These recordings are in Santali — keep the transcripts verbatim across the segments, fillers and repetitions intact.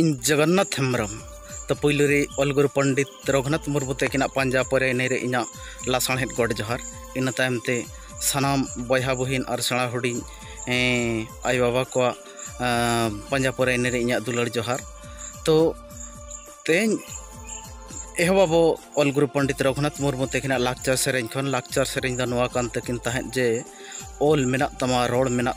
ᱤᱧ ᱡᱚᱜᱚᱱᱱᱟᱛᱷ ᱦᱮᱢᱵᱨᱚᱢ᱾ ᱛᱚ ᱯᱩᱭᱞᱩ ᱨᱮ ᱚᱞ ᱜᱩᱨᱩ ᱯᱚᱱᱰᱤᱛ ᱨᱚᱜᱷᱩᱱᱟᱛᱷ ᱢᱩᱨᱢᱩ ᱛᱟᱹᱠᱤᱱᱟᱜ ᱯᱟᱸᱡᱟ ᱯᱚᱨᱮ ᱮᱱᱮᱡ ᱨᱮ ᱤᱧᱟᱹᱜ ᱞᱟᱥᱟᱬᱦᱮᱫ ᱜᱚᱰ ᱡᱚᱦᱟᱨ᱾ ᱤᱱᱟᱹ ᱛᱟᱭᱚᱢ ᱛᱮ ᱥᱟᱱᱟᱢ ᱵᱚᱭᱦᱟ ᱵᱩᱦᱤᱱ ᱟᱨ ᱥᱮᱬᱟ ᱦᱩᱰᱤᱧ, ᱮᱸ, ᱟᱭᱳ ᱵᱟᱵᱟ ᱠᱚᱣᱟᱜ, ᱟᱸ, ᱯᱟᱸᱡᱟ ᱯᱚᱨᱮ ᱮᱱᱮᱡ ᱨᱮ ᱤᱧᱟᱹᱜ ᱫᱩᱞᱟᱹᱲ ᱡᱚᱦᱟᱨ᱾ ᱛᱚ ᱛᱮᱦᱮᱧ ᱮᱦᱚᱵ ᱟᱵᱚ ᱚᱞ ᱜᱩᱨᱩ ᱯᱚᱱᱰᱤᱛ ᱨᱚᱜᱷᱩᱱᱟᱛᱷ ᱢᱩᱨᱢᱩ ᱛᱟᱹᱠᱤᱱᱟᱜ ᱞᱟᱠᱪᱟᱨ ᱥᱮᱨᱮᱧ ᱠᱷᱚᱱ᱾ ᱞᱟᱠᱪᱟᱨ ᱥᱮᱨᱮᱧ ᱫᱚ ᱱᱚᱣᱟ ᱠᱟᱱ ᱛᱟᱹᱠᱤᱱ ᱛᱟᱦᱮᱸᱫ ᱡᱮ, "ᱚᱞ ᱢᱮᱱᱟᱜ ᱛᱟᱢᱟ, ᱨᱚᱲ ᱢᱮᱱᱟᱜ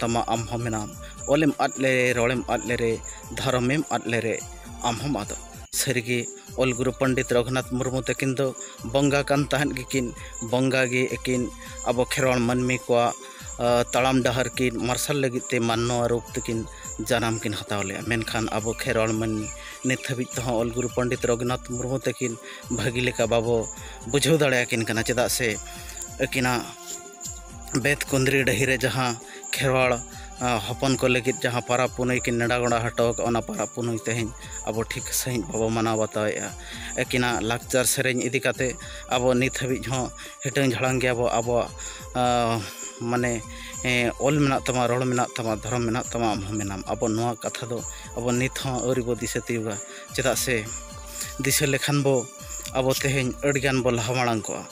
ᱛᱟᱢᱟ, ᱟᱢ ᱦᱚᱸ ᱢᱮᱱᱟᱢ᱾ ᱚᱞᱮᱢ ᱟᱫ ᱞᱮᱨᱮ, ᱨᱚᱲᱮᱢ ᱟᱫ ᱞᱮᱨᱮ, ᱫᱷᱚᱨᱚᱢᱮᱢ ᱟᱫ ᱞᱮᱨᱮ, ᱟᱢ ᱦᱚᱸᱢ ᱟᱫᱚᱜ᱾" ᱥᱟᱹᱨᱤᱜᱮ ᱚᱞ ᱜᱩᱨᱩ ᱯᱚᱱᱰᱤᱛ ᱨᱚᱜᱷᱩᱱᱟᱛᱷ ᱢᱩᱨᱢᱩ ᱛᱟᱹᱠᱤᱱ ᱫᱚ ᱵᱚᱸᱜᱟ ᱠᱟᱱ ᱛᱟᱦᱮᱸᱫ ᱜᱮᱠᱤᱱ᱾ ᱵᱚᱸᱜᱟ ᱜᱮ ᱟᱹᱠᱤᱱ ᱟᱵᱚ ᱠᱷᱮᱨᱣᱟᱲ ᱢᱟᱹᱱᱢᱤ ᱠᱚᱣᱟᱜ, ᱟ, ᱛᱟᱲᱟᱢ ᱰᱟᱦᱟᱨ ᱠᱤᱱ ᱢᱟᱨᱥᱟᱞ ᱞᱟᱹᱜᱤᱫ ᱛᱮ ᱢᱟᱱᱣᱟ ᱨᱩᱯ ᱛᱮᱠᱤᱱ ᱡᱟᱱᱟᱢ ᱠᱤᱱ ᱦᱟᱛᱟᱣ ᱞᱮᱫᱼᱟ᱾ ᱢᱮᱱᱠᱷᱟᱱ ᱟᱵᱚ ᱠᱷᱮᱨᱣᱟᱲ ᱢᱟᱹᱱᱢᱤ ᱱᱤᱛ ᱦᱟᱹᱵᱤᱡ ᱛᱮᱦᱚᱸ ᱚᱞ ᱜᱩᱨᱩ ᱯᱚᱱᱰᱤᱛ ᱨᱚᱜᱷᱩᱱᱟᱛᱷ ᱢᱩᱨᱢᱩ ᱛᱟᱹᱠᱤᱱ ᱵᱷᱟᱹᱜᱤ ᱞᱮᱠᱟ ᱵᱟᱵᱚ ᱵᱩᱡᱷᱟᱹᱣ ᱫᱟᱲᱮᱭᱟᱠᱤᱱ ᱠᱟᱱᱟ᱾ ᱪᱮᱫᱟᱜ ᱥᱮ ᱟᱹᱠᱤᱱᱟᱜ ᱵᱮᱛ ᱠᱩᱸᱫᱽᱨᱤ ᱰᱟᱹᱦᱤ ᱨᱮ ᱡᱟᱦᱟᱸ ᱠᱷᱮᱨᱣᱟᱲ, ᱟ, ᱦᱚᱯᱚᱱ ᱠᱚ ᱞᱟᱹᱜᱤᱫ ᱡᱟᱦᱟᱸ ᱯᱟᱨᱟᱵᱽ ᱯᱩᱱᱟᱹᱭ ᱠᱤᱱ ᱱᱮᱰᱟ ᱜᱚᱸᱰᱟ ᱦᱚᱴᱚ ᱟᱠᱟᱫ, ᱚᱱᱟ ᱯᱟᱨᱟᱵᱽ ᱯᱩᱱᱟᱹᱭ ᱛᱮᱦᱮᱧ ᱟᱵᱚ ᱴᱷᱤᱠ ᱥᱟᱺᱦᱤᱡ ᱵᱟᱵᱚ ᱢᱟᱱᱟᱣ ᱵᱟᱛᱟᱣᱮᱫᱼᱟ᱾ ᱟᱹᱠᱤᱱᱟᱜ ᱞᱟᱠᱪᱟᱨ ᱥᱮᱨᱮᱧ ᱤᱫᱤ ᱠᱟᱛᱮ ᱟᱵᱚ ᱱᱤᱛ ᱦᱟᱹᱵᱤᱡ ᱦᱚᱸ ᱦᱤᱴᱟᱹᱝ ᱡᱷᱟᱲᱟᱝ ᱜᱮᱭᱟᱵᱚ᱾ ᱟᱵᱚᱣᱟᱜ, ᱟ, ᱢᱟᱱᱮ, ᱮ, "ᱚᱞ ᱢᱮᱱᱟᱜ ᱛᱟᱢᱟ, ᱨᱚᱲ ᱢᱮᱱᱟᱜ ᱛᱟᱢᱟ, ᱫᱷᱚᱨᱚᱢ ᱢᱮᱱᱟᱜ ᱛᱟᱢᱟ, ᱟᱢ ᱦᱚᱸ ᱢᱮᱱᱟᱢ᱾" ᱟᱵᱚ ᱱᱚᱣᱟ ᱠᱟᱛᱷᱟ ᱫᱚ ᱟᱵᱚ ᱱᱤᱛ ᱦᱚᱸ ᱟᱹᱣᱨᱤ ᱵᱚ ᱫᱤᱥᱟᱹ ᱛᱤᱭᱳᱜᱟ᱾ ᱪᱮᱫᱟᱜ ᱥᱮ ᱫᱤᱥᱟᱹ ᱞᱮᱠᱷᱟᱱ ᱵᱚ ᱟᱵᱚ ᱛᱮᱦᱮᱧ ᱟᱹᱰᱤᱜᱟᱱ ᱵᱚ ᱞᱟᱦᱟ ᱢᱟᱲᱟᱝ ᱠᱚᱜᱼᱟ᱾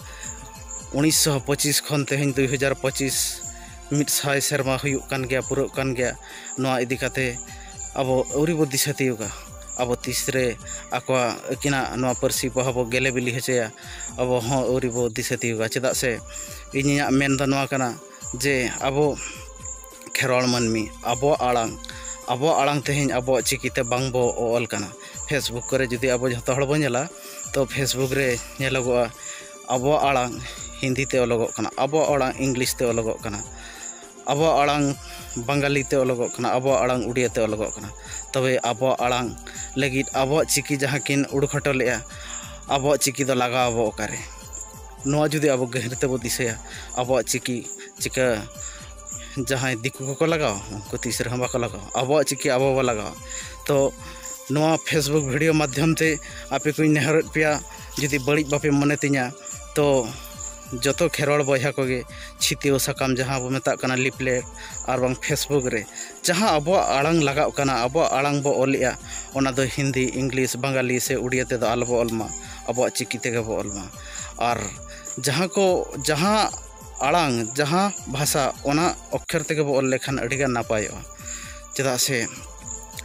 ᱩᱱᱤᱥᱥᱚ ᱯᱚᱸᱪᱤᱥ ᱠᱷᱚᱱ ᱛᱮᱦᱮᱧ ᱫᱩᱭ ᱦᱟᱡᱟᱨ ᱯᱚᱸᱪᱤᱥ, ᱢᱤᱫ ᱥᱟᱭ ᱥᱮᱨᱢᱟ ᱦᱩᱭᱩᱜ ᱠᱟᱱ ᱜᱮᱭᱟ, ᱯᱩᱨᱟᱹᱜ ᱠᱟᱱ ᱜᱮᱭᱟ᱾ ᱱᱚᱣᱟ ᱤᱫᱤ ᱠᱟᱛᱮ ᱟᱵᱚ ᱟᱹᱣᱨᱤ ᱵᱚ ᱫᱤᱥᱟᱹ ᱛᱤᱭᱳᱜᱟ᱾ ᱟᱵᱚ ᱛᱤᱥ ᱨᱮ ᱟᱠᱚᱣᱟᱜ, ᱟᱹᱠᱤᱱᱟᱜ ᱱᱚᱣᱟ ᱯᱟᱹᱨᱥᱤ ᱯᱚᱦᱟ ᱵᱚ ᱜᱮᱞᱮ ᱵᱤᱞᱤ ᱦᱚᱪᱚᱭᱟ, ᱟᱵᱚ ᱦᱚᱸ ᱟᱹᱣᱨᱤ ᱵᱚ ᱫᱤᱥᱟᱹ ᱛᱤᱭᱳᱜᱟ᱾ ᱪᱮᱫᱟᱜ ᱥᱮ ᱤᱧ ᱤᱧᱟᱹᱜ ᱢᱮᱱ ᱫᱚ ᱱᱚᱣᱟ ᱠᱟᱱᱟ ᱡᱮ ᱟᱵᱚ ᱠᱷᱮᱨᱣᱟᱲ ᱢᱟᱹᱱᱢᱤ ᱟᱵᱚᱣᱟᱜ ᱟᱲᱟᱝ, ᱟᱵᱚᱣᱟᱜ ᱟᱲᱟᱝ ᱛᱮᱦᱮᱧ ᱟᱵᱚᱣᱟᱜ ᱪᱤᱠᱤᱛᱮ ᱵᱟᱝ ᱵᱚ ᱚᱞ ᱠᱟᱱᱟ᱾ Facebook ᱠᱚᱨᱮ ᱡᱩᱫᱤ ᱟᱵᱚ ᱡᱷᱚᱛᱚ ᱦᱚᱲ ᱵᱚ ᱧᱮᱞᱟ, ᱛᱚ Facebook ᱨᱮ ᱧᱮᱞᱚᱜᱚᱜᱼᱟ ᱟᱵᱚᱣᱟᱜ ᱟᱲᱟᱝ ᱦᱤᱱᱫᱤ ᱛᱮ ᱚᱞᱚᱜᱚᱜ ᱠᱟᱱᱟ, ᱟᱵᱚᱣᱟᱜ ᱟᱲᱟᱝ ᱤᱝᱞᱤᱥ ᱛᱮ ᱚᱞᱚᱜᱚᱜ ᱠᱟᱱᱟ, ᱟᱵᱚᱣᱟᱜ ᱟᱲᱟᱝ ᱵᱟᱝᱜᱟᱞᱤ ᱛᱮ ᱚᱞᱚᱜᱚᱜ ᱠᱟᱱᱟ, ᱟᱵᱚᱣᱟᱜ ᱟᱲᱟᱝ ᱩᱲᱤᱭᱟ ᱛᱮ ᱚᱞᱚᱜᱚᱜ ᱠᱟᱱᱟ᱾ ᱛᱚᱵᱮ ᱟᱵᱚᱣᱟᱜ ᱟᱲᱟᱝ ᱞᱟᱹᱜᱤᱫ ᱟᱵᱚᱣᱟᱜ ᱪᱤᱠᱤ ᱡᱟᱦᱟᱸ ᱠᱤᱱ ᱩᱰᱩᱠ ᱦᱚᱴᱚ ᱞᱮᱫᱼᱟ, ᱟᱵᱚᱣᱟᱜ ᱪᱤᱠᱤ ᱫᱚ ᱞᱟᱜᱟᱣ ᱟᱵᱚ ᱚᱠᱟᱨᱮ? ᱱᱚᱣᱟ ᱡᱩᱫᱤ ᱟᱵᱚ ᱜᱟᱹᱦᱤᱨ ᱛᱮᱵᱚ ᱫᱤᱥᱟᱹᱭᱟ, ᱟᱵᱚᱣᱟᱜ ᱪᱤᱠᱤ ᱪᱤᱠᱟᱹ ᱡᱟᱦᱟᱸᱭ ᱫᱤᱠᱩ ᱠᱚᱠᱚ ᱞᱟᱜᱟᱣᱟ, ᱩᱱᱠᱩ ᱛᱤᱥ ᱨᱮᱦᱚᱸ ᱵᱟᱠᱚ ᱞᱟᱜᱟᱣᱟ᱾ ᱟᱵᱚᱣᱟᱜ ᱪᱤᱠᱤ ᱟᱵᱚ ᱵᱚ ᱞᱟᱜᱟᱣᱟ᱾ ᱛᱚ ᱱᱚᱣᱟ Facebook video ᱢᱟᱫᱽᱫᱷᱚᱢ ᱛᱮ ᱟᱯᱮ ᱠᱚᱧ ᱱᱮᱦᱚᱨᱮᱫ ᱯᱮᱭᱟ, ᱡᱩᱫᱤ ᱵᱟᱹᱲᱤᱡ ᱵᱟᱯᱮ ᱢᱚᱱᱮ ᱛᱤᱧᱟ, ᱛᱚ ᱡᱚᱛᱚ ᱠᱷᱮᱨᱣᱟᱲ ᱵᱚᱭᱦᱟ ᱠᱚᱜᱮ ᱪᱷᱤᱛᱟᱹᱣ ᱥᱟᱠᱟᱢ, ᱡᱟᱦᱟᱸ ᱵᱚ ᱢᱮᱛᱟᱜ ᱠᱟᱱᱟ ᱞᱤᱯᱞᱮᱴ, ᱟᱨ ᱵᱟᱝ ᱯᱷᱮᱥᱵᱩᱠ ᱨᱮ ᱡᱟᱦᱟᱸ ᱟᱵᱚᱣᱟᱜ ᱟᱲᱟᱝ ᱞᱟᱜᱟᱜ ᱠᱟᱱᱟ, ᱟᱵᱚᱣᱟᱜ ᱟᱲᱟᱝ ᱵᱚ ᱚᱞᱮᱜᱼᱟ, ᱚᱱᱟ ᱫᱚ ᱦᱤᱱᱫᱤ, ᱤᱝᱞᱤᱥ, ᱵᱟᱝᱜᱟᱞᱤ ᱥᱮ ᱩᱲᱤᱭᱟ ᱛᱮᱫᱚ ᱟᱞᱚ ᱵᱚ ᱚᱞ ᱢᱟ, ᱟᱵᱚᱣᱟᱜ ᱪᱤᱠᱤ ᱛᱮᱜᱮ ᱵᱚ ᱚᱞ ᱢᱟ᱾ ᱟᱨ ᱡᱟᱦᱟᱸ ᱠᱚ, ᱡᱟᱦᱟᱸ ᱟᱲᱟᱝ, ᱡᱟᱦᱟᱸ ᱵᱷᱟᱥᱟ, ᱚᱱᱟ ᱚᱠᱠᱷᱚᱨ ᱛᱮᱜᱮ ᱵᱚ ᱚᱞ ᱞᱮᱠᱷᱟᱱ ᱟᱹᱰᱤᱜᱟᱱ ᱱᱟᱯᱟᱭᱚᱜᱼᱟ᱾ ᱪᱮᱫᱟᱜ ᱥᱮ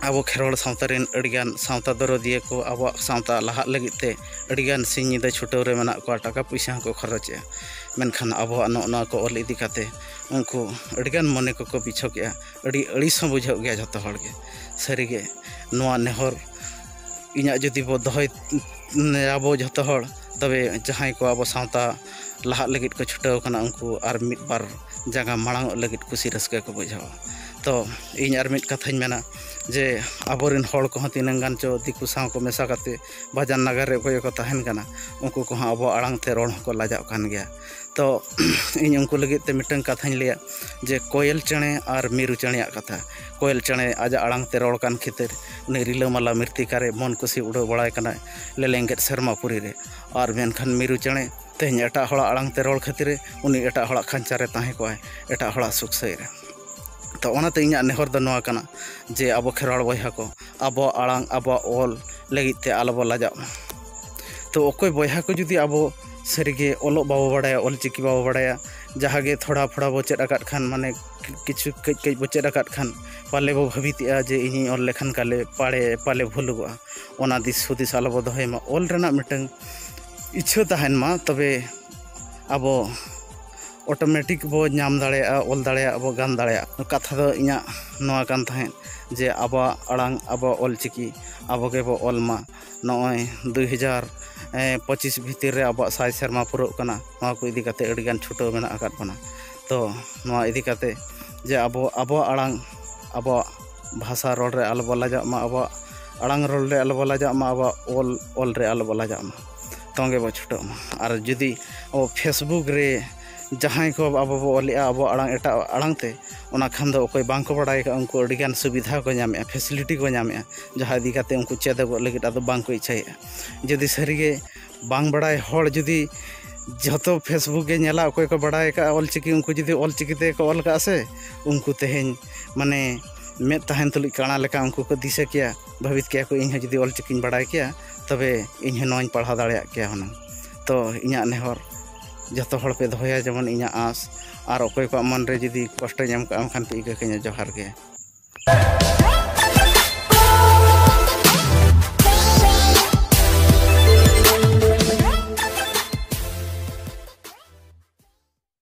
ᱟᱵᱚ ᱠᱷᱮᱨᱣᱟᱲ ᱥᱟᱶᱛᱟ ᱨᱮᱱ ᱟᱹᱰᱤᱜᱟᱱ ᱥᱟᱶᱛᱟ ᱫᱚᱨᱚᱫᱤᱭᱟᱹ ᱠᱚ ᱟᱵᱚᱣᱟᱜ ᱥᱟᱶᱛᱟ ᱞᱟᱦᱟᱜ ᱞᱟᱹᱜᱤᱫ ᱛᱮ ᱟᱹᱰᱤᱜᱟᱱ ᱥᱤᱧ ᱧᱤᱫᱟᱹ ᱪᱷᱩᱴᱟᱹᱣ ᱨᱮ ᱢᱮᱱᱟᱜ ᱠᱚᱣᱟ, ᱴᱟᱠᱟ ᱯᱩᱭᱥᱟᱹ ᱦᱚᱸᱠᱚ ᱠᱷᱚᱨᱚᱪᱮᱜᱼᱟ᱾ ᱢᱮᱱᱠᱷᱟᱱ ᱟᱵᱚᱣᱟᱜ ᱱᱚᱜᱼᱚ ᱱᱚᱣᱟ ᱠᱚ ᱚᱞ ᱤᱫᱤ ᱠᱟᱛᱮ ᱩᱱᱠᱩ ᱟᱹᱰᱤᱜᱟᱱ ᱢᱚᱱᱮ ᱠᱚᱠᱚ ᱵᱤᱪᱷᱚᱠᱮᱜᱼᱟ᱾ ᱟᱹᱰᱤ ᱟᱹᱲᱤᱥ ᱦᱚᱸ ᱵᱩᱡᱷᱟᱹᱜ ᱜᱮᱭᱟ ᱡᱷᱚᱛᱚ ᱦᱚᱲ ᱜᱮ᱾ ᱥᱟᱹᱨᱤᱜᱮ ᱱᱚᱣᱟ ᱱᱮᱦᱚᱨ ᱤᱧᱟᱹᱜ ᱡᱩᱫᱤ ᱵᱚ ᱫᱚᱦᱚᱭ ᱟᱵᱚ ᱡᱷᱚᱛᱚ ᱦᱚᱲ, ᱛᱚᱵᱮ ᱡᱟᱦᱟᱸᱭ ᱠᱚ ᱟᱵᱚ ᱥᱟᱶᱛᱟ ᱞᱟᱦᱟᱜ ᱞᱟᱹᱜᱤᱫ ᱠᱚ ᱪᱷᱩᱴᱟᱹᱣ ᱠᱟᱱᱟ, ᱩᱱᱠᱩ ᱟᱨ ᱢᱤᱫ ᱵᱟᱨ ᱡᱟᱸᱜᱟ ᱢᱟᱲᱟᱝᱚᱜ ᱞᱟᱹᱜᱤᱫ ᱠᱩᱥᱤ ᱨᱟᱹᱥᱠᱟᱹ ᱠᱚ ᱵᱩᱡᱷᱟᱹᱣᱟ᱾ ᱛᱚ ᱤᱧ ᱟᱨ ᱢᱤᱫ ᱠᱟᱛᱷᱟᱧ ᱢᱮᱱᱟ ᱡᱮ ᱟᱵᱚᱨᱮᱱ ᱦᱚᱲ ᱠᱚᱦᱚᱸ ᱛᱤᱱᱟᱹᱝ ᱜᱟᱱ ᱪᱚ ᱫᱤᱠᱩ ᱥᱟᱶ ᱠᱚ ᱢᱮᱥᱟ ᱠᱟᱛᱮ ᱵᱟᱡᱟᱨ ᱱᱟᱜᱟᱨ ᱨᱮ ᱚᱠᱚᱭ ᱠᱚ ᱛᱟᱦᱮᱱ ᱠᱟᱱᱟ, ᱩᱱᱠᱩ ᱠᱚᱦᱚᱸ ᱟᱵᱚᱣᱟᱜ ᱟᱲᱟᱝ ᱛᱮ ᱨᱚᱲ ᱦᱚᱸᱠᱚ ᱞᱟᱡᱟᱜ ᱠᱟᱱ ᱜᱮᱭᱟ᱾ ᱛᱚ ᱤᱧ ᱩᱱᱠᱩ ᱞᱟᱹᱜᱤᱫ ᱛᱮ ᱢᱤᱫᱴᱟᱝ ᱠᱟᱛᱷᱟᱧ ᱞᱟᱹᱭᱟ ᱡᱮ ᱠᱚᱭᱮᱞ ᱪᱮᱬᱮ ᱟᱨ ᱢᱤᱨᱩ ᱪᱮᱬᱮᱭᱟᱜ ᱠᱟᱛᱷᱟ᱾ ᱠᱚᱭᱮᱞ ᱪᱮᱬᱮ ᱟᱡᱟᱜ ᱟᱲᱟᱝ ᱛᱮ ᱨᱚᱲ ᱠᱟᱱ ᱠᱷᱟᱹᱛᱤᱨ ᱩᱱᱤ ᱨᱤᱞᱟᱹᱢᱟᱞᱟ ᱢᱤᱨᱛᱤᱠᱟ ᱨᱮ ᱢᱚᱱ ᱠᱩᱥᱤ ᱩᱰᱟᱹᱣ ᱵᱟᱲᱟᱭ ᱠᱟᱱᱟᱭ ᱞᱮᱞᱮᱝᱜᱮᱫ ᱥᱮᱨᱢᱟ ᱯᱩᱨᱤ ᱨᱮ᱾ ᱟᱨ ᱢᱮᱱᱠᱷᱟᱱ ᱢᱤᱨᱩ ᱪᱮᱬᱮ ᱛᱮᱦᱮᱧ ᱮᱴᱟᱜ ᱦᱚᱲᱟᱜ ᱟᱲᱟᱝ ᱛᱮ ᱨᱚᱲ ᱠᱷᱟᱹᱛᱤᱨ ᱩᱱᱤ ᱮᱴᱟᱜ ᱦᱚᱲᱟᱜ ᱠᱷᱟᱧᱪᱟ ᱨᱮ ᱛᱟᱦᱮᱸ ᱠᱚᱜᱼᱟᱭ, ᱮᱴᱟᱜ ᱦᱚᱲᱟᱜ ᱥᱩᱠ ᱥᱟᱹᱭ ᱨᱮ᱾ ᱛᱚ ᱚᱱᱟᱛᱮ ᱤᱧᱟᱹᱜ ᱱᱮᱦᱚᱨ ᱫᱚ ᱱᱚᱣᱟ ᱠᱟᱱᱟ ᱡᱮ ᱟᱵᱚ ᱠᱷᱮᱨᱣᱟᱲ ᱵᱚᱭᱦᱟ ᱠᱚ ᱟᱵᱚᱣᱟᱜ ᱟᱲᱟᱝ, ᱟᱵᱚᱣᱟᱜ ᱚᱞ ᱞᱟᱹᱜᱤᱫ ᱛᱮ ᱟᱞᱚ ᱵᱚ ᱞᱟᱡᱟᱜ ᱢᱟ᱾ ᱛᱚ ᱚᱠᱚᱭ ᱵᱚᱭᱦᱟ ᱠᱚ ᱡᱩᱫᱤ ᱟᱵᱚ ᱥᱟᱹᱨᱤᱜᱮ ᱚᱞᱚᱜ ᱵᱟᱵᱚ ᱵᱟᱲᱟᱭᱟ, ᱚᱞ ᱪᱤᱠᱤ ᱵᱟᱵᱚ ᱵᱟᱲᱟᱭᱟ, ᱡᱟᱦᱟᱸ ᱜᱮ ᱛᱷᱚᱲᱟ ᱯᱷᱚᱲᱟ ᱵᱚ ᱪᱮᱫ ᱟᱠᱟᱫ ᱠᱷᱟᱱ, ᱢᱟᱱᱮ ᱠᱤᱪᱷᱩ ᱠᱟᱹᱡ ᱠᱟᱹᱡ ᱵᱚ ᱪᱮᱫ ᱟᱠᱟᱫ ᱠᱷᱟᱱ, ᱯᱟᱞᱮ ᱵᱚ ᱵᱷᱟᱹᱵᱤᱛᱮᱜᱼᱟ ᱡᱮ ᱤᱧᱤᱧ ᱚᱞ ᱞᱮᱠᱷᱟᱱ ᱠᱟᱞᱮ ᱯᱟᱲᱮ ᱯᱟᱞᱮ ᱵᱷᱩᱞᱩᱜᱚᱜᱼᱟ᱾ ᱚᱱᱟ ᱫᱤᱥ ᱦᱩᱫᱤᱥ ᱟᱞᱚ ᱵᱚ ᱫᱚᱦᱚᱭ ᱢᱟ᱾ ᱚᱞ ᱨᱮᱱᱟᱜ ᱢᱤᱫᱴᱟᱝ ᱤᱪᱪᱷᱟᱹ ᱛᱟᱦᱮᱱ ᱢᱟ, ᱛᱚᱵᱮ ᱟᱵᱚ ᱚᱴᱳᱢᱮᱴᱤᱠ ᱵᱚ ᱧᱟᱢ ᱫᱟᱲᱮᱭᱟᱜᱼᱟ, ᱚᱞ ᱫᱟᱲᱮᱭᱟᱜᱼᱟ ᱵᱚ, ᱜᱟᱱ ᱫᱟᱲᱮᱭᱟᱜᱼᱟ᱾ ᱠᱟᱛᱷᱟ ᱫᱚ ᱤᱧᱟᱹᱜ ᱱᱚᱣᱟ ᱠᱟᱱ ᱛᱟᱦᱮᱸᱫ ᱡᱮ ᱟᱵᱚᱣᱟᱜ ᱟᱲᱟᱝ, ᱟᱵᱚᱣᱟᱜ ᱚᱞ ᱪᱤᱠᱤ ᱟᱵᱚ ᱜᱮᱵᱚ ᱚᱞ ᱢᱟ᱾ ᱱᱚᱜᱼᱚᱭ ᱫᱩᱭ ᱦᱟᱡᱟᱨ ᱯᱚᱸᱪᱤᱥ ᱵᱷᱤᱛᱤᱨ ᱨᱮ ᱟᱵᱚᱣᱟᱜ ᱥᱟᱭ ᱥᱮᱨᱢᱟ ᱯᱩᱨᱟᱹᱜ ᱠᱟᱱᱟ᱾ ᱱᱚᱣᱟ ᱠᱚ ᱤᱫᱤ ᱠᱟᱛᱮ ᱟᱹᱰᱤᱜᱟᱱ ᱪᱷᱩᱴᱟᱹᱣ ᱢᱮᱱᱟᱜ ᱟᱠᱟᱫ ᱵᱚᱱᱟ᱾ ᱛᱚ ᱱᱚᱣᱟ ᱤᱫᱤ ᱠᱟᱛᱮ ᱡᱮ ᱟᱵᱚ ᱟᱵᱚᱣᱟᱜ ᱟᱲᱟᱝ, ᱟᱵᱚᱣᱟᱜ ᱵᱷᱟᱥᱟ ᱨᱚᱲ ᱨᱮ ᱟᱞᱚ ᱵᱚ ᱞᱟᱡᱟᱜ ᱢᱟ, ᱟᱵᱚᱣᱟᱜ ᱟᱲᱟᱝ ᱨᱚᱲ ᱨᱮ ᱟᱞᱚ ᱵᱚ ᱞᱟᱡᱟᱜ ᱢᱟ, ᱟᱵᱚᱣᱟᱜ ᱚᱞ, ᱚᱞ ᱨᱮ ᱟᱞᱚ ᱵᱚ ᱞᱟᱡᱟᱜ ᱢᱟ, ᱛᱚᱸᱜᱮ ᱵᱚ ᱪᱷᱩᱴᱟᱹᱜ ᱢᱟ᱾ ᱟᱨ ᱡᱩᱫᱤ ᱟᱵᱚ ᱯᱷᱮᱥᱵᱩᱠ ᱨᱮ ᱡᱟᱦᱟᱸᱭ ᱠᱚ ᱟᱵᱚ ᱵᱚ ᱚᱞᱮᱜᱼᱟ ᱟᱵᱚᱣᱟᱜ ᱟᱲᱟᱝ ᱮᱴᱟᱜ ᱟᱲᱟᱝ ᱛᱮ, ᱚᱱᱟ ᱠᱷᱟᱱ ᱫᱚ ᱚᱠᱚᱭ ᱵᱟᱝ ᱠᱚ ᱵᱟᱲᱟᱭ ᱟᱠᱟᱫ ᱩᱱᱠᱩ ᱟᱹᱰᱤᱜᱟᱱ ᱥᱩᱵᱤᱫᱷᱟ ᱠᱚ ᱧᱟᱢᱮᱜᱼᱟ, ᱯᱷᱮᱥᱤᱞᱤᱴᱤ ᱠᱚ ᱧᱟᱢᱮᱜᱼᱟ, ᱡᱟᱦᱟᱸ ᱤᱫᱤ ᱠᱟᱛᱮ ᱩᱱᱠᱩ ᱪᱮᱫᱚᱜᱚᱜ ᱞᱟᱹᱜᱤᱫ ᱟᱫᱚ ᱵᱟᱝ ᱠᱚ ᱤᱪᱪᱷᱟᱹᱭᱮᱫᱼᱟ᱾ ᱡᱩᱫᱤ ᱥᱟᱹᱨᱤᱜᱮ ᱵᱟᱝ ᱵᱟᱲᱟᱭ ᱦᱚᱲ ᱡᱩᱫᱤ ᱡᱷᱚᱛᱚ Facebook ᱜᱮ ᱧᱮᱞᱟ, ᱚᱠᱚᱭ ᱠᱚ ᱵᱟᱲᱟᱭ ᱟᱠᱟᱫᱼᱟ ᱚᱞ ᱪᱤᱠᱤ, ᱩᱱᱠᱩ ᱡᱩᱫᱤ ᱚᱞ ᱪᱤᱠᱤ ᱛᱮᱠᱚ ᱚᱞ ᱠᱟᱜᱼᱟ ᱥᱮ, ᱩᱱᱠᱩ ᱛᱮᱦᱮᱧ ᱢᱟᱱᱮ ᱢᱮᱫ ᱛᱟᱦᱮᱱ ᱛᱩᱞᱩᱡ ᱠᱟᱬᱟ ᱞᱮᱠᱟ ᱩᱱᱠᱩ ᱠᱚ ᱫᱤᱥᱟᱹ ᱠᱮᱭᱟ, ᱵᱷᱟᱹᱵᱤᱛ ᱠᱮᱭᱟ ᱠᱚ, ᱤᱧ ᱦᱚᱸ ᱡᱩᱫᱤ ᱚᱞ ᱪᱤᱠᱤᱧ ᱵᱟᱲᱟᱭ ᱠᱮᱭᱟ, ᱛᱚᱵᱮ ᱤᱧ ᱦᱚᱸ ᱱᱚᱣᱟᱧ ᱯᱟᱲᱦᱟᱣ ᱫᱟᱲᱮᱭᱟᱜ ᱠᱮᱭᱟ ᱦᱩᱱᱟᱹᱝ᱾ ᱛᱚ ᱤᱧᱟᱹᱜ ᱱᱮᱦᱚᱨ ᱡᱷᱚᱛᱚ ᱦᱚᱲ ᱯᱮ ᱫᱚᱦᱚᱭᱟ, ᱡᱮᱢᱚᱱ ᱤᱧᱟᱹᱜ ᱟᱸᱥ, ᱟᱨ ᱚᱠᱚᱭ ᱠᱚᱣᱟᱜ ᱢᱚᱱ ᱨᱮ ᱡᱩᱫᱤ ᱠᱚᱥᱴᱚᱧ ᱮᱢ ᱠᱟᱜᱼᱟ, ᱮᱱᱠᱷᱟᱱ ᱯᱮ ᱤᱠᱟᱹ ᱠᱟᱹᱧᱟ᱾ ᱡᱚᱦᱟᱨ ᱜᱮ᱾